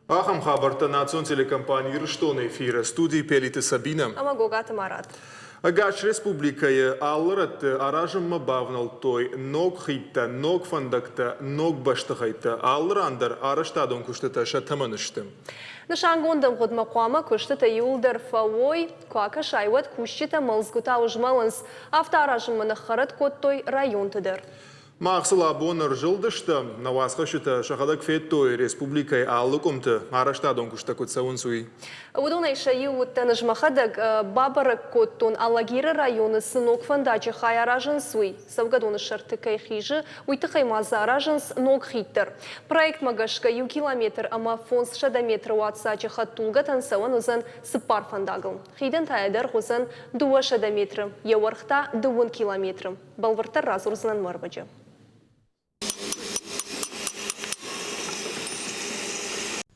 Ахӕм хабӕрттӕ национ телекомпани Ирыстоны эфиры студийы Пелиты Сабинӕ ӕмӕ Гогаты Марат. Ӕгас республикӕйы алы рӕтты аразынмӕ бавнӕлдтой ног хидтӕ, ног фӕндӕгтӕ, ног бӕстыхӕйттӕ. Алы ран дӕр арӕзтадон куыстытӕ сӕ тӕмӕны сты. Нысангонд ӕмгъуыдмӕ хъуамӕ куыстытӕ иууылдӕр фӕуой. Куы акӕсай, уӕд кусджытӕ мӕлдзгуытау змӕлынц. Афтӕ аразынмӕ ныххӕрӕтт кодтой районты дӕр. Мах сыл абон ӕрзылдыстӕм, нӕ уацхӕсджытӕ сӕхӕдӕг федтой, республикӕйы алы къуымты арӕзтадон куыстытӕ куыд цӕуынц, уый. Уыдонӕй сӕ иу уыдтӕн ӕз мӕхӕдӕг. Бабӕрӕг кодтон, Алагиры районы цы ног фӕндаджы хай аразынц, уый. Цӕугӕдоны сӕрты кӕй хизы, уый тыххӕй ма дзы аразынц ног хид дӕр. Проектмӕ гӕсгӕ иу километр ӕмӕ 500 метры уадздзаджы хӕдтулгӕтӕн цӕуӕн уыдзӕн цыппар фӕндагыл. Хидӕн та йӕ дӕргъ уыдзӕн 200 метры, йӕ уӕрх та дыууын километры. Бӕлвырддӕр радзурдзынӕн мӕрмӕджы.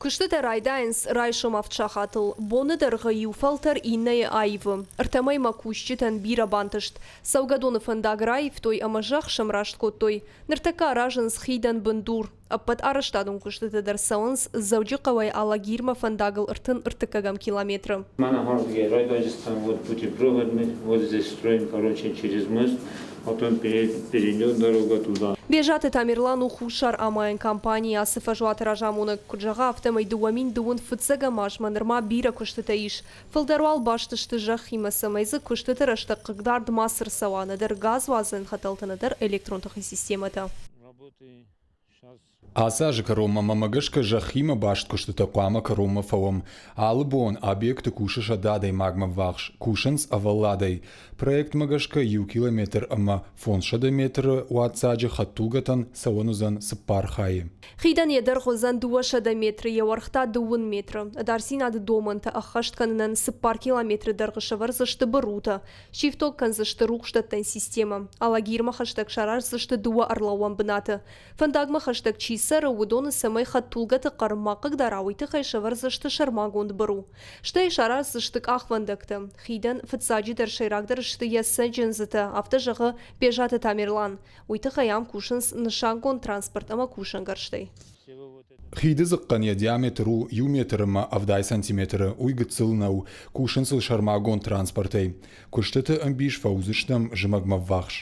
Куыстытӕ райдайынц райсом авд сахатыл. Боны дӕргъы иу фӕлтӕр иннӕйы аивы. Ӕртӕ мӕймӕ кусджытӕн бирӕ бантыст. Цӕугӕдоны фӕндаг раивтой ӕмӕ зӕхх сӕмраст кодтой. Ныртӕккӕ аразынц хидӕн бындур. Ӕппӕт арӕзтадон куыстытӕ дӕр цӕуынц Дзӕуджыхъӕуӕй Алагирмӕ фӕндагыл 33-ӕм километры. Райдайджыстӕм вот путепроводный, вот здесь строим, короче, через мост, потом перейдет дорога туда. Бежаты Тамерлан у Хуссар амайӕн компанийы ацы фӕзуаты разамонӕг. Куыд зӕгъы, афтӕмӕй 2000 фыццӕгӕм азмӕ нырма бирӕ куыстытӕ ис. Фылдӕр уал баст сты зӕххимӕ, цӕмӕй дзы куыстыты рӕстӕг хъыгдард мацы рцӕуа нӕдӕр газуадзӕн хӕтӕлтӕ, нӕдӕр электрон тыхы системӕтӕ. Ацы азы кӕронмӕ мӕмӕ гӕсгӕ зӕххимӕ баст куыстытӕ хъуамӕ кӕронмӕ фӕуӕм. Алы бон объекты кусы 100 адӕймагмӕ ввахс, кусынц ӕвӕлладӕй. Проектмӕ гӕсгӕ иу километр ӕмӕ 500 метры уадздзаджы хӕдтулгӕтӕн цӕуӕн уыдзӕн цыппар хайы. Хидӕн йӕ дӕргъ уыдзӕн 200 метры, йӕ уӕрх та дыууын метры. Ӕдасдзинады домӕнтӕ ӕххӕст кӕнынӕн цыппар километры дӕргъы сӕвӕрдзысты бырутӕ. Сифтонг кӕндзысты рухсдӕттӕн системӕ. Алагирмӕ хӕстӕг сараздзысты дыууӕ ӕрлӕууӕн бынаты. Фӕндагмӕ хӕстӕг чи цӕры, уыдоны цӕмӕй хӕдтулгӕты хъӕр ма хъыгдара, уый тыххӕй сӕвӕрдзысты сӕрмагонд быру. Стӕй сараздзысты къахвӕндӕгтӕ. Хидӕн фыццаджыдӕр сӕйрагдӕр сты йӕ цӕджындзытӕ, афтӕ зӕгъы Бежаты Тамерлан. Уый тыххӕй ам кусынц нысангонд транспорт ӕмӕ кусӕнгӕрзтӕй. Хиды дзыхъхъӕн йӕ диаметр у иу метр ӕмӕ 70 сантиметры, уый гыццыл нӕу, кусынц ыл сӕрмагонд транспортӕй. Куыстыты ӕмбис фӕуыдзыстӕм зымӕгмӕ ввахс.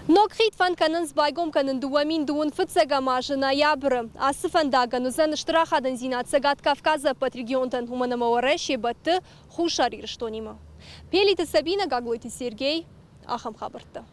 Ног хид фӕнд кӕнынц байгом кӕнын 2000 фыццӕгӕм азы ноябры. Ацы фӕндагӕн уыдзӕн стыр ахадындзинад Цӕгат Кавказы ӕппӕт регионтӕн, уымӕн ӕмӕ Уӕрӕсе бӕтты Хуссар Ирыстонимӕ. Пелиты Сабинӕ, Гаглойты Сергей, ахӕм хабӕрттӕ.